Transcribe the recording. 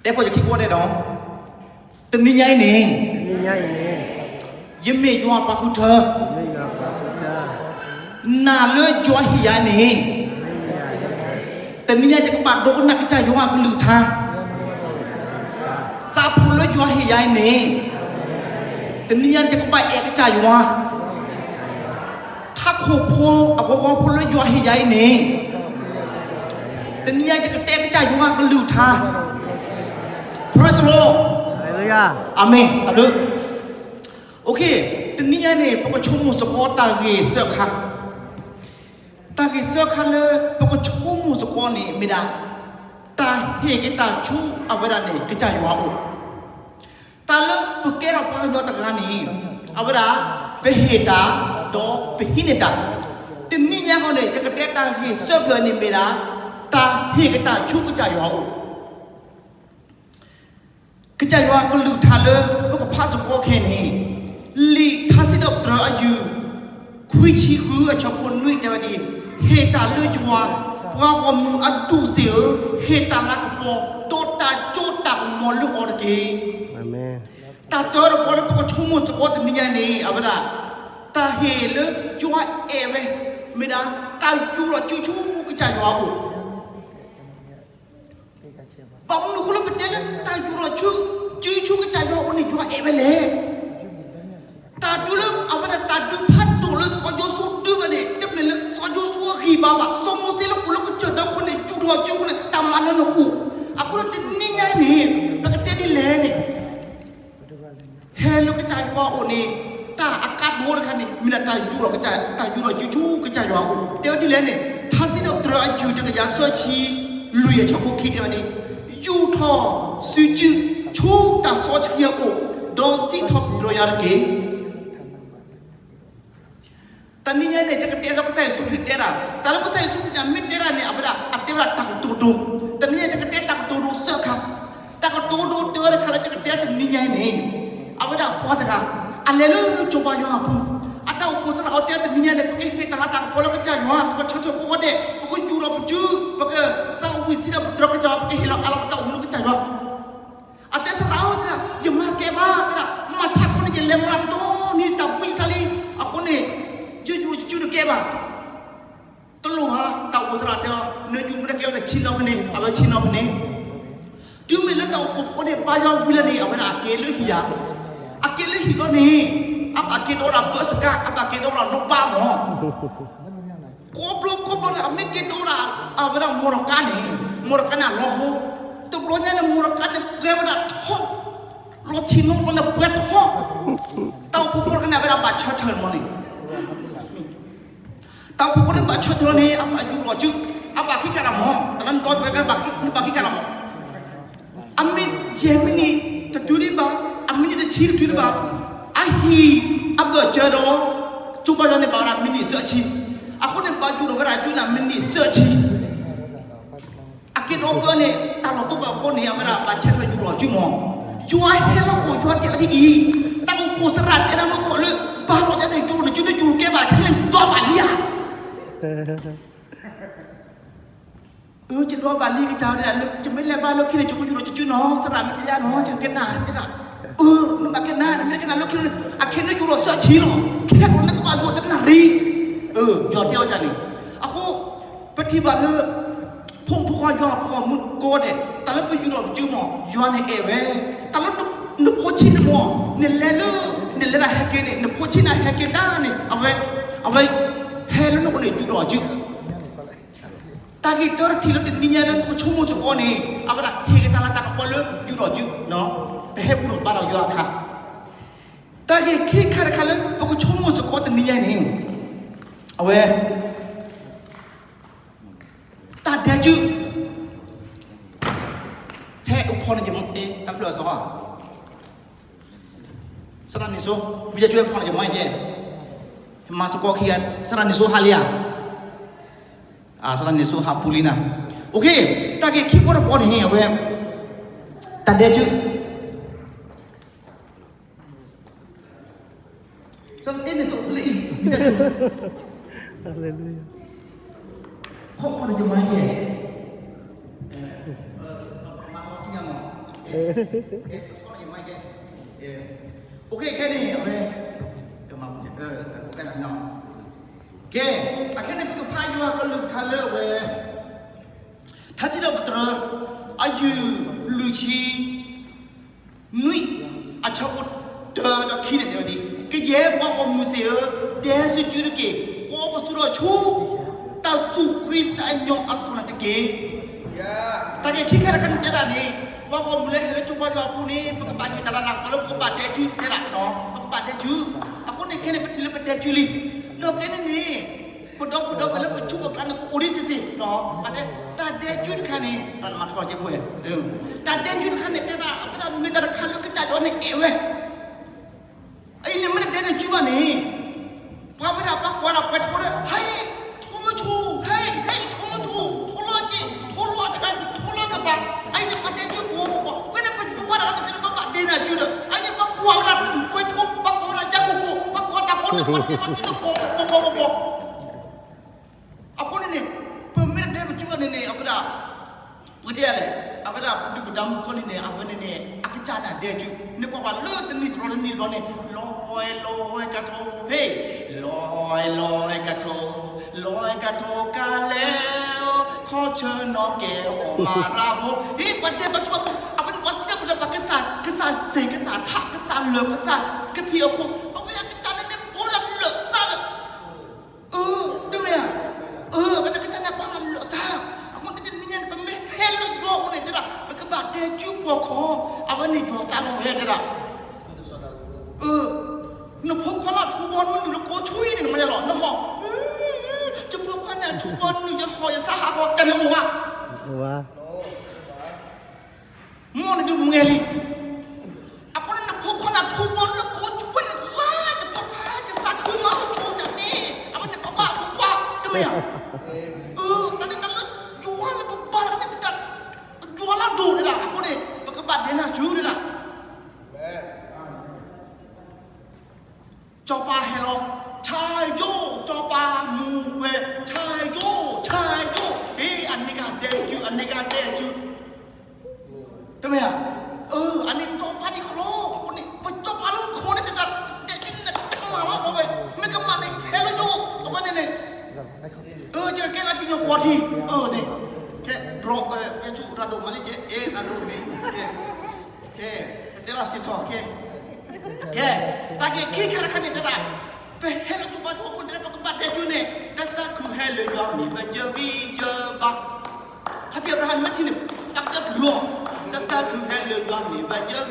တဲဖီယခံကွီၢ်တဲဒီး, တနံၤညါအံၤန့ၣ်, ယမ့ၢ်ယွၤပှၤဃုထၢ, နာ်လၢယွၤဟ့ၣ်ယၤအံၤန့ၣ်, တနံၤညါယကဘၣ်ဒိကနၣ်ကစၢ်ယွၤကလုၢ်ကထါ, ဆၣ်ဖိလၢယွၤဟ့ၣ်ယၤအံၤန့ၣ်, တနံၤညါယကဘၣ်အဲၣ်ကစၢ်ယွၤ ထးခိၣ်ဖိအဂီၤဂီၤဖိလၢယွၤဟ့ၣ်ယၤအံၤန့ၣ်, တနံၤညါယကတဲကစၢ်ယွၤကလုၢ်ကထါ, အၤမ့ၣ်, တၢ်ဘျုး, တနံၤညါန့ၣ် ပကဆိကမိၣ်သကိးတၢ်ဂ့ၢ်သၢခါ, တၢ်ဂ့ၢ်သၢခါလၢပကဆိကမိၣ်သကိးန့ၣ်မ့ၢ်ဒၣ်, တၢ်ဟ့ၣ်က့ၤတၢ်ဆူအဝဲဒၣ်န့ၣ် ကစၢ်ယွၤအအိၣ် တၢ်လၢပကဲထီၣ်ပှၤကညီတဂၤန့ၣ်, အဝဲဒၣ် ပဟ့ၣ်တၢ်, ဒီးပဟံးန့ၢ်တၢ်, တနံၤညါဃီန့ၣ် ယကတဲတၢ်ဂ့ၢ်သၢဖျၢၣ်န့ၣ်မ့ၢ်ဒၣ်, တၢ်ဟ့ၣ်က့ၤတၢ်ဆူကစၢ်ယွၤအအိၣ် ကစၢ်ယွၤကလုၢ်ကထါလၢပကဖးသကိးခဲအံၤန့ၣ်, လံာ်ထါစံးထီၣ်ပတြၢၤအယုၢ် ခွံဆံဃုအဆၢဖိနွံတဲဝဲဒ်အံၤ, ဟ့ၣ်တၢ်လၢယွၤ, ပှၤဂီၢ်မုၢ်အဒူၣ်စ့ၢ်ဧၢ, ဟ့ၣ်တၢ်လၤကပီၤ, ဒီးတၢ်စိတၢ်ကမီၤလၢအီၤတက့ၢ်. တၢ်တၢတဘီလၢပကဆိကမိၣ်သကိးတနံၤညါန့ၣ် အဝဲဒၣ်, တၢ်ဟ့ၣ်လၢယွၤအဲၣ်ဝဲ, မ့ၢ်ဒၣ်တၢ်ယူးထီၣ်စုဆူကစၢ်ယွၤအအိၣ် ဘၣ်မနုၤအဃိလၢပတဲလၢတၢ်ယူးထီၣ်စုဆူကစၢ်ယွၤအအိၣ်န့ၣ် ယွၤအဲၣ်ဝဲလဲၣ်. တၢ်ဒုးလၢအဝဲဒၣ်တၢ်ဒုးဖးဒိၣ်လၢစီၤယိၤၡူဒုးဝဲန့ၣ် တမ့ၢ်လၢစီၤယိၤၡူအဂံၢ်ဘါဘၣ်. စီၤမိၤၡ့လၢအိၣ်လၢကစၢၢ်ဒီခိၣ်န့ၣ် ယူးထီၣ်စုအဃိန့ၣ် တၢ်မၤနၢၤန့ၣ်အိၣ်. အဃိဒီးတနံၤညါအံၤန့ၣ် ပကတဲဒ်လဲၣ်န့ၣ် ဟဲလၢကစၢ်ယွၤအအိၣ်န့ၣ် တၢ်အကါဒိၣ်တခါန့ၣ် မ့ၢ်ဒၣ်တၢ်ယူးထီၣ်ကစၢ်, တၢ်ယူးထီၣ်စုဆူကစၢ်ယွၤအအိၣ်. တဲဝဲဒ်လဲၣ်န့ၣ် ထါစံးထီၣ်ပတြၢၤအယုၢ်တကယၤသၢဆံလွံၢ်အဆၢဖိခံတဲဝဲဒ်အံၤ, ယူးထီၣ်စုစုဆူတၢ်စီဆှံအအိၣ်, ဒီးစံးထီၣ်ပတြၢၤယၤတက့ၢ်. တနံၤညါန့ၣ် ယကတဲဒီးကစၢ်ယ့ၣ်ၡူးခရံာ်တဲဒၣ်, တၢ်လၢကစၢ်ယ့ၣ်ၡူးခရံာ်န့ၣ် အမ့ၢ်တဲဒၣ်န့ၣ် အဝဲဒၣ်အတဲဝဲဒၣ်တၢ်ကတိၤဒိ, တနံၤညါယကတဲတၢ်ကတိၤဒိသၢခါ, တၢ်ကတိၤဒိတဲဝဲတခါလၢယကတဲတနံၤညါအံၤန့ၣ်, အဝဲဒၣ်ပှၤတဂၤ အလဲၤလၢစီၤပၤယိၤဟၣ်အပူၤ, အတၢ်အိၣ်ဖှိၣ်သရၣ်အီၤတဲတနံၤညါန့ၣ် ပကဟ့ၣ်တၢ်လၤတၢ်ကပီၤလၢကစၢ်ယွၤ, ပကဆၢထၢၣ်ကိးဂၤဒဲး, ပကယူးထီၣ်ပစု, ပကစၢ်ဝံၤစံးဒီးပတြၢၤကစၢ်ယွၤ, ပကဟ့ၣ်လီၤအးလီၤပတၢ်အိၣ်မူလၢကစၢ်ယွၤ အတဲစရၣ်ဧၢ, တဲဒၣ် ယမၤတကဲဘၣ်, တဲဒၣ် မၤဆါခီန့ၣ် ယလဲၤမၤတီန့ၢ်တၢ်ဘှံးဆါလံ, အဃိန့ၣ် ယယူးယစုတကဲဘၣ်, တလိၣ်ဘၣ်, တၢ်အိၣ်ဖှိၣ်သရၣ်တဲအီၤ နယူးမ့ၢ်တကဲဘၣ်န့ၣ် ဆ့ၣ်နီၤဖဲန့ၣ်, အဝဲဆ့ၣ်နီၤဖဲန့ၣ်, တုၤမ့ၢ်လၢတၢ်အိၣ်ဖှိၣ်ဖိန့ၣ် ဘါယွၤဝံၤလၢန့ၣ် အဝဲဒၣ်အက့ၤလၢဟံၣ်ဧါ, အက့ၤလၢဟံၣ်ဘျီန့ၣ်, အဘၣ်က့ၤဒီးဒၣ်ဘၢစကါ, အဘၣ်က့ၤဒီးဒၣ်နီၣ်ဘါမၢ် ကိးဘျီကိးဘျီန့ၣ် အမ့ၢ်က့ၤဒိးဒၣ် အဝဲဒၣ်မိၢ်တကါန့ၣ်, မိၢ်တကါန့ၣ်အလီၤဟိ, တဘျီညါန့ၣ် မိၢ်တကါန့ၣ် ပှဲၤဝဲဒၣ်ထီ, လီၤဆ့ၣ်နီၤလီၤန့ၣ်ပှဲၤထီ, တၢ်အိၣ်ဖှိၣ်ဖိတခါန့ၣ် အဝဲဒၣ်ဘၣ်ဆၢထၢၣ်မၢ်န့ၣ်, တၢ်အိၣ်ဖှိၣ်ဖိန့ၣ်ဘၣ်ဆၢထၢၣ်လီၤန့ၣ် အဘၣ်ယူးထီၣ်စု, အဘၣ်ဃံခါတၢ်မၢ်, တၢ်လၢနဒီတဝဲကဘၣ်ဃံခါတၢ်မၢ် အမ့ၢ်ယဲၢ်မံးနံးတတုၤဒံးဘၣ်, အမံးနံးတဆံတတုၤဒံးဘၣ်, အဟံၣ်အဘၢၣ်စၢၤဒီး ကၠိဘါယွၤန့ၣ် ဘၣ်ဝဲဒၣ်မံးနံးသၢဆံ, အဃိန့ၣ် ဘၣ်ယူးထီၣ်ဝဲဒၣ်ကၠိန့ၣ် မံးနံးသၢဆံ, အက့ၤဒီးဘၢန့ၣ် တၢ်လီၢ်တအိၣ်ဘၣ်အဃိန့ၣ် အဝဲဒၣ်ဘၣ်ဆၢထၢၣ်ယူးထီၣ်စုမၢ်, ယွၤဟဲလၢအိၣ်ယွၤတဲအီၤဒ်အံၤ, တၢ်အိၣ်ဖှိၣ်သရၣ်တဲဒၣ်မူခိၣ်လၢ ဘၣ်လီၤယၤန့ၣ် ယူးထီၣ်နစုနယူးထီၣ်ကဲဘၣ်ခဲန့ၣ် ဒီးဘၣ်လံဧါ အၢ ယဒီးဘၣ်လံကစၢ်ဝဲဒၣ်လၢ ယမ့ၢ်လဲၤဘါလၢခံန့ၣ် ယကယူးထီၣ်စုနီၤ သရၣ်မ့ၢ်တဲယၤနီၤ ယကကနၣ်သရၣ်, အၢ နဘၣ်ကနၣ် နမ့ၢ်ကနၣ်လၢခံန့ၣ် အခဲန့ၣ်ယူးထီၣ်သၢဆံလီၤ ခဲကိာ်နကဘၣ်ယူးတနၣ်ရံၣ်, အၢ ယွၤတဲအီၤန့ၣ်, အဃိ ပထံၣ်ဘၣ်လၢ ဖိမုၣ်ဖိခွါယွၤအဖိမုၣ်ကိးဂၤဒဲး တၢ်လၢပယူးထီၣ်ပစုမၢ် ယွၤန့ၣ်အဲၣ်ဝဲ, တၢ်လၢ နဖိဆံးန့ၣ်မၢ် နလဲၤလၢ နလဲၤဒၣ်ဟဲက့ၤန့ၣ် နဖိဆံးန့ၣ်ဟဲက့ၤတၢ်န့ၣ် အဝဲ အဝဲ ဟဲလၢနအိၣ်န့ၣ်ယူးထီၣ်စု တၢ်ဂ့ၢ်တၢတထံၣ်လၢတနံၤညါလၢပကဆိကမိၣ်သကိးန့ၣ် အဝဲဒၣ်ဟ့ၣ်က့ၤတၢ်လၤတၢ်ကပီၤလၢယူးထီၣ်စု, ပဟဲဘူးထီၣ်ဘါထီၣ်ယွၤအခါ, တၢ်ဂ့ၢ်ခံခါတခါလၢပကဆိကမိၣ်သကိးတနံၤညါန့ၣ် အဝဲ တၢ်ဒဲးစု ဟဲအိၣ်ဖီၣ်န့ၢ်က့ၤ တၢ်ဖျၢၣ်အစီ, သရၣ်န့ၣ်စိ မ့ၢ်ယဲၢ်ကၠိဟဲဖီၣ်န့ၢ်က့ၤမ့ၢ်ယဲၢ်, မၤသကိးခံဂၤ သရၣ်န့ၣ်စိဟးလံဧါ, သရၣ်န့ၣ်စိဟးပူၤလံနၤ, တၢ်ဂ့ၢ်ခံဘီတဘီန့ၣ် အဝဲ တၢ်ဒဲးစု သရၣ်န့ၣ်စိလၢအံၤ မ့ၢ်ယဲၢ်ကၠိ ဟဲဖီၣ်န့ၢ်က့ၤမ့ၢ်ယဲၢ်, မၤသကိးခံဂၤမ့ၢ် ကဲ, ခဲန့ၣ် အဝဲ, ကဲ, အခဲန့ၣ် ပကဖးယွၤကလုၢ်ကထါလၢအဝဲ ထါစံးထီၣ်ပတြၢၤ အယုၢ်လွံၢ်ဆံ နွံ အဆၢဖိတၢဒီးခံန့ၣ်တဲဝဲဒ်အံၤ, ကယဲၢ်ပှၤဂီၢ်မုၢ်သ့ၣ်ဧၢ, ဒဲဆူစုတက့ၢ်, ကိးပသူထီၣ်ဆူ တၢ်သူၣ်ဖှံသးညီအသိးန့ၣ်တက့ၢ်. တၢ်ဂ့ၢ်ခံခါတခါန့ၣ်တဲဒၣ်န့ၣ်, ပှၤဂီၢ်မုၢ်လၢဟဲလၢကၠိဘါယွၤအပူၤန့ၣ် ပကဘၣ်ဟ့ၣ်တၢ်လၤလၤကပီၤလၢပကဘၣ်ဒဲစုတဲဒၣ်, ပကဘၣ်ဒဲစု, အဃိန့ၣ်ခဲန့ၣ် ပထံၣ်လၢပဒဲစုလံ. ဒီးခဲန့ၣ်န့ၣ် ပဒီပုၢ်ဒီဝဲၢ်လၢပဆူၣ်ပကျါန့ၣ် ကအိၣ်ဒံးစ့ၢ်ကီး, အတဲ, တၢ်ဒဲစုတခါန့ၣ် တၢ်နမၤထီၣ်ကဲပှဲၤ, တၢ်ဒဲစုတခါန့ၣ် တဲဒၣ်အဝဲဒၣ်မ့ၢ်တၢ်တခါလၢကစၢ်ယွၤန့ၣ်အဲၣ်ဝဲ အအံၤန့ၣ်မ့ၢ်တဒဲန့ၣ်စုဘၣ်န့ၣ်, ပှၤဝဲဒၣ်ပှၤကွၢ်ဒီးပှဲၤထိဒီး ဟဲ, ထိမုၢ်ဆူၣ်, ဟဲ, ဟဲ, ထိမုၢ်ဆူၣ်, ထိလီၤက့ၤ, ထိလီၤထွဲ, ထိလီၤကပၤ, အအံၤန့ၣ်ပှၤဒဲစုပှဲၤပှဲၤပှဲၤ, ဖဲန့ၣ်ပယွၤဒၣ်န့ၣ် ပဘၣ်ဒဲန့ၢ်စုဒီး အအံၤန့ၣ်ပှၤကွၢ်ဝဲဒၣ်ပှဲၤထိ, ပှၤကွၢ်ဝဲဒၣ်ယၤကိၢ်ကိၢ်, ပှၤကွၢ်တၢ်ဖိန့ၣ် ပှၤဒဲပှၤစုဒီးပှဲၤပှဲၤပှဲၤပှဲၤ အဃိန့ၣ်န့ၣ်, ပမ့ၢ်တဒဲပစုဘၣ်န့ၣ်န့ၣ် အဝဲဒၣ်, ပတဲလဲၣ်, အဝဲဒၣ်ပဒုၣ်ပဒါမုၣ်ကီၤလံၢ်န့ၣ် အဝဲန့ၣ်န့ၣ် အကစၢ်န့ၣ်ဒဲစု, နကွၢ်ကွၢ်လၢတနံၣ်တဘျီတနံၣ်တဘျီန့ၣ် လီၤလီၤကထိ, ဟ့ၣ်, လီၤလီၤကထိ, လီၤကထိကလဲၤ, ခီဆၢနီၣ်ကဲအီၣ်မၤရၤဖိ, ဟ့ၣ် ပှၤဒဲပစုဘၣ်, အဝဲန့ၣ်ပှၤစံးတၢ်ပှၤဒီးပှၤကစၢ်, ကစၢ်စ့ၢ် ကစၢ်ထး ကစၢ်လၢာ် ကစၢ်ကဖံးအခိၣ်, အဝဲအကစၢ်န့ၣ်န့ၣ် ပှၤဒၣ်လၢာ်သးဒီး အၢ, တမ့ၢ်ဧါ, အၢ, အဝဲန့ၣ်ကစၢ်န့ၣ်ပှၤဒၣ်လၢာ်သး, အဃိန့ၣ်တနံၤညါန့ၣ် ပမ့ၢ်ဟဲလၢယွၤအအိၣ်န့ၣ်တဲဒၣ် ပကဘၣ်ဒဲစုပှီၢ်ခီ, အဝဲန့ၣ်ယွၤစးလီၤဝဲတဲဒၣ်, အၢ, နဖိခွါလၢအထူဘီနုာ်လၢကိးဆူအံၤန့ၣ် နမၤယါလီၤ နဟီၣ်, ယဖိခွါန့ၣ်အထူဘီနုာ် ယဟီၣ်ယသးဟးဂီၤ တၢ်န့ၣ်အိၣ်ဝဲ မိၢ်န့ၣ်ဒုးမွဲလံ, အဃိန့ၣ်နဖိခွါန့ၣ်ထူဘီလၢကိးဆူဝဲန့ၣ်လၢ ယဖိခွါ ယသးခုမးလၢဆိတၢ်န့ၣ် အဝဲန့ၣ်ပၢ်ပၢ်အဖိခွါ တမ့ၢ်ဧါ, အၢ တၢ်န့ၣ်တၢ်လၢယွၤလၢပဘါတၢ်န့ၣ်တၢ် ယွၤလၢဒိၣ်န့ၣ်ဒၣ် အဃိန့ၣ် ပကဘၣ်ဒဲနၢ်ဆူၣ်န့ၣ်ဒၣ် စီၤပၤဟဲလီၤ, ဆါယိၣ်, စီၤပၤမူဝဲ, ဆါယိၣ်, ဆါယိၣ်, ဟ့ၣ် အန့ၢ်ကဒဲစု, အန့ၢ်ကဒဲစု, တမ့ၢ်ဧါ, အန့ၣ်စီၤပၤဒံးခီလီၤ, အဃိန့ၣ် ပစီၤပၤလၢခိန့ၣ်တဒၣ်, ဒဲစုန့ၣ်တကမၣ်ဘၣ်ဒီးဝဲ, မ့ၢ်ကမၣ်န့ၣ် ဟဲလၢယိၣ်, အဝဲန့ၣ်န့ၣ်, ယကဲလၢကညီကွီၢ်ထံ, အန့ၣ်, ကဲ, ဒြီ, ယဆူၣ်ရၤဒိၣ်မးလံကဲ, အဲ ရၤဒိၣ်မ့ၢ်, ကဲ ကဲ, ကတဲလီၤစံးထီၣ်ကဲ, ကဲ, တၢ်ဂ့ၢ်ခံခါတခါန့ၣ်တဲဒၣ်, ပဟဲလၢကၠိဘါကၠိအပူၤန့ၣ် ပကဘၣ်တဲဆူန့ၣ် တၢ်သးခုဟဲလၢယွၤမ့ၢ်ပယၢၤဂံၢ်ယၢၤဘါ, ဟဲက့ၤအၤဘြၤဟၣ်န့ၣ်မ့ၢ်ထံၣ်န့ၣ် တၢ်ကတဲပျုၤအီၤ, တၢ်သးခုဟဲလၢယွၤမ့ၢ်ပယၢၤဂံၢ်